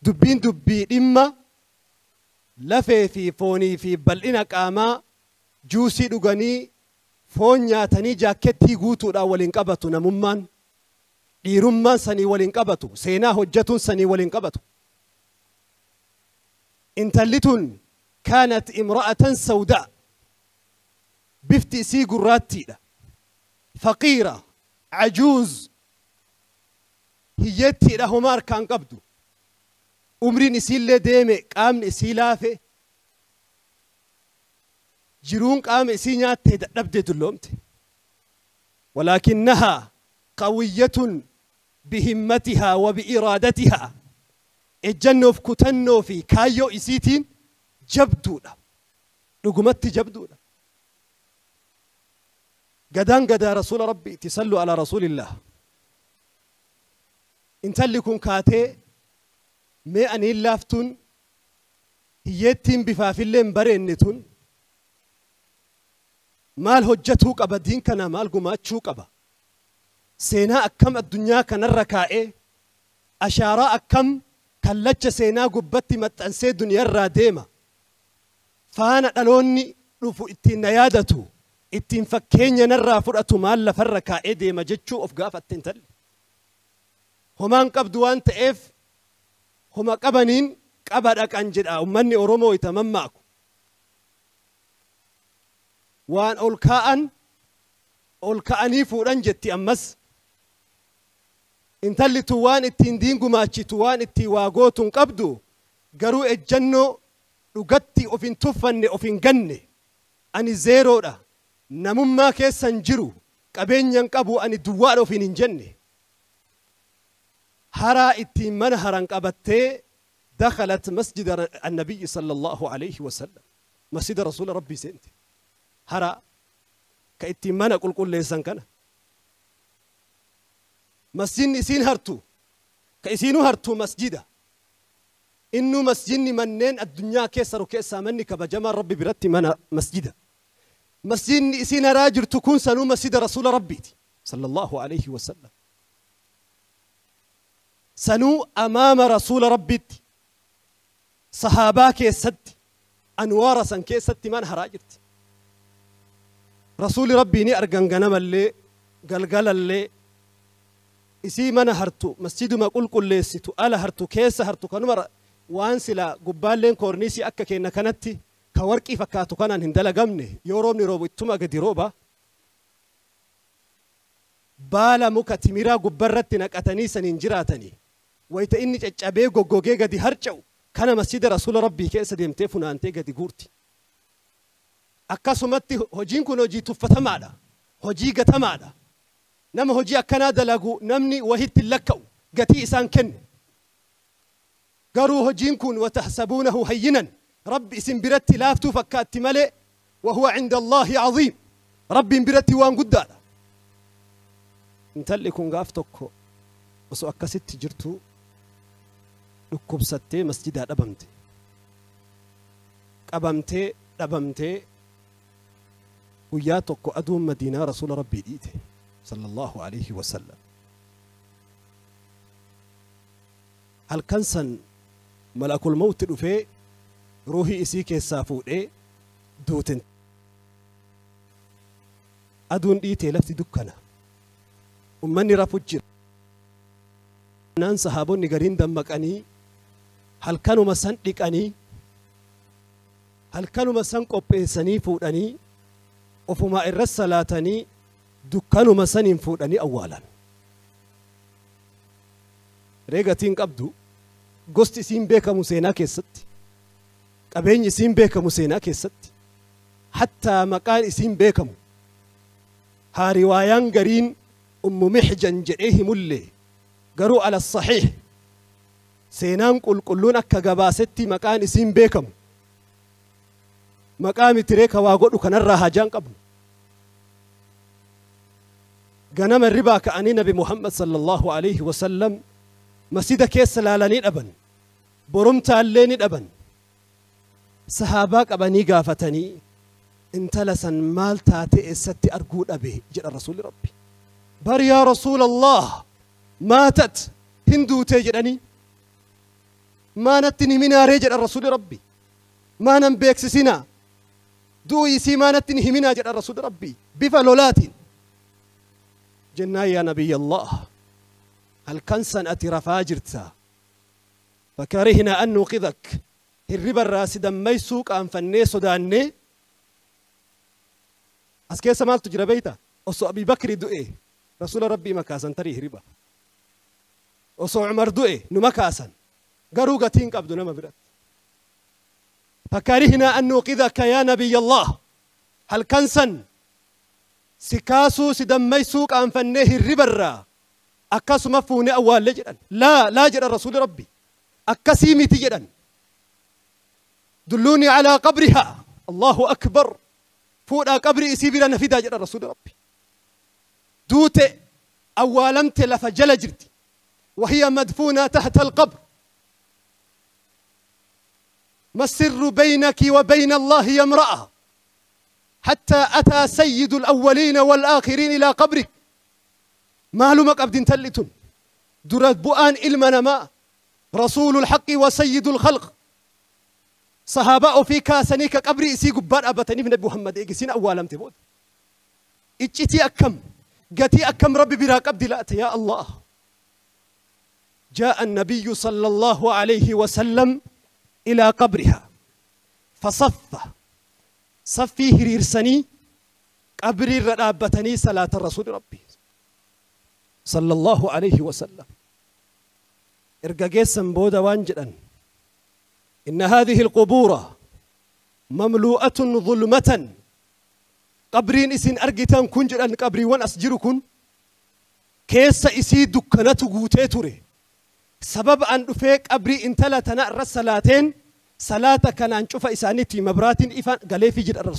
Dubbiin dubbii dhimma lafee fi foonii fi bal'ina qaamaa juusii dhuganii foon nyaatanii jaakettii guutuudhaan waliin qabatu namummaan dhiirummaan sanii waliin qabatu seenaa hojjetuun sanii waliin qabatu. Intalli tun kaanat imra'atan sawdaa bifti isii gurraattiidha. Faqiira cajuuz hiyyeettiidha homaa harkaan qabdu. Umriin isiillee deeme qaamni isii laafe jiruun qaama isii nyaattee dadhabdee dulloomte. Walaakinnahaa qawiyyatun bihimmatihaa wa biiraadatihaa ejjannoof kutannoo fi kaayyoo isiitiin jabduudha. Dhugumatti jabduudha. Gadaan gadaa rasuula rabbiiti sallu alaa rasuulillah. Intalli kun kaatee mee aniin laaftuun hiyyeettiin bifaafillee hin bareenne tun maal hojjetuu qaba diin kana maal gumaachuu qaba seenaa akkam addunyaa kanarra kaa'ee ashaaraa akkam kallacha seenaa gubbatti maxxansee duniyaarraa deema faana dhaloonni dhufu ittiin na yaadatu ittiin fakkeenya narraa fudhatu maal lafarra kaa'ee deema jechuu of gaafatte intalli. Homaan qabdu waan ta'eef homa qabaniin qaba dhaqan jedha ummanni Oromoo itti mammaaku. Waan ol kaa'an ol ka'anii fuudhan jetti ammas. Intalli tun waan ittiin diin gumaachitu waan ittiin waa gootu hin qabdu garuu ejjannoo dhugatti of hin tuffanne of hin ganne ani zeeroodha namummaa keessan jiru qabeenya hin qabu ani duwwaadha ofiin hin jenne. Haraa ittiin mana haran qabattee dakhalat masjida annabiyyi sallallahu alayhi wasallam masjida rasuula rabbii seente. Haraa ka ittiin mana qulqulleessan kana. Masjidni isiin hartu ka isiinuu hartu masjida. Innuu masjidni manneen addunyaa keessa ru keessaa manni kabajamaan rabbi biratti mana masjida. Masjidni isiin haraa jirtu kun sanuu masjida rasuula rabbiiti sallallahu alayhi wasallam. Sanuu amaama rasuula rabbiitti sahaabaa keessatti anwaara san keessatti mana haraa jirti. Rasuuli rabbii ni argan ganamallee galgalallee isii mana hartu masjiduma qulqulleessitu ala hartu keessa hartu kanuma waan sila gubbaalleen koorniisii akka kenna kanatti ka warqii fakkaatu kanaan hin dalagamne yoo roobni roobu ittuma gadi rooba. Baala muka timiraa gubbarratti naqatanii saniin jiraatanii wayita inni caccabee goggogee gadi harca'u kana masjida rasuula rabbii keessa deemtee funaantee gadi guurti. Akkasumatti hojiin kun hojii tuffatamaadha. Hojii gatamaadha. Nama hojii akkanaa dalagu namni wahitti lakka'u gatii isaan kennu. Garuu hojiin kun watahsabuunahu hayyinan rabbi isin biratti laaftuu fakkaatti malee wahuwa cinda Allaahi caziim rabbiin biratti waan guddaadha. Intalli kun gaaf tokko osoo akkasitti jirtu dhukkubsattee masjidaa dhabamte. Qabamtee dhabamtee guyyaa tokko aduun madiinaa rasuula rabbii dhiite sallallahu alayhi wasallam. Halkan san malakul mawti dhufee ruuhii isii keessaa fuudhee duuten. Aduun dhiitee lafti dukkana. Ummanni rafu jira. Naan sahaabonni gariin dammaqanii halkanuma san dhiqanii halkanuma san qopheessanii fuudhanii ofumaa irra salaatanii dukkanuma saniin fuudhanii awwaalan. Reegatiin qabdu gosti isiin beekamu seenaa keessatti qabeenyi isiin beekamu seenaa keessatti hattaa maqaan isiin beekamu haa riwaayaan gariin ummu mixjan jedhee himullee garuu ala saxiix seenaan qulqulluun akka gabaasetti maqaan isiin beekamu maqaa mitiree ka waa godhu kanarraa haajaan qabnu. Ganama ribaa ka'anii nabi Muhammad sallallahu alayhi wasallam masjida keessa laalanii dhaban borumtaallee ni dhaban. Sahaabaa qabanii gaafatanii intala san maal taate eessatti arguu dhabe jedha rasuulli rabbi. Bar yaa rasuula Allah maatat hin duutee jedhanii. ما نتني منا رجل الرسول ربي ما نبيكسسنا دو يسي ما نتني منا جل الرسول ربي بفلولات جنا يا نبي الله هل كان سنة رفاجرتا فكرهنا أن نوقظك الربا الراس دميسوك أن فني سوداني أسكي سمالت جربيتا أصو أبي بكر دوئي رسول ربي مكاسن تريه ربا أصو عمر دوئي نمكاسن قروقة تينك أبدو نما برات فكرهنا أن نوقظك يا نبي الله هل كنسن سكاسو سدميسوك أن فنيه الربا أكاسو مفوني أول لجرا لا لا جرى رسول ربي أكاسي متجرا دلوني على قبرها الله أكبر فوق قبري إسيبنا نفيدا جرى رسول ربي دوت أولمت لفجل جرتي وهي مدفونة تحت القبر ما السر بينك وبين الله يا امرأة حتى أتى سيد الأولين والآخرين إلى قبرك ما لمك أبد تلتن درت بؤان إلمنا ما رسول الحق وسيد الخلق صحابة في كاسنيك قبري إسي قبار أبتني من نبي محمد إيجسين أولم تبود إجتي أكم قتي أكم ربي براك أبدي لأت يا الله جاء النبي صلى الله عليه وسلم إلى قبرها فصف صفي هريرسني قبري رابتني صلاة الرسول ربي صلى الله عليه وسلم إرقاقيسا بودا وانجلا إن هذه القبور مملوءة ظلمة قبرين إسين أرقتان كنجلا قبري وان أسجركن كيس إسي دكنة قوتيتوري سبب أن أفيك قبري انتلا تنأر الصلاتين صلاة كان أنشوف إسانتي مبرات إفان قليفي جد الرسول.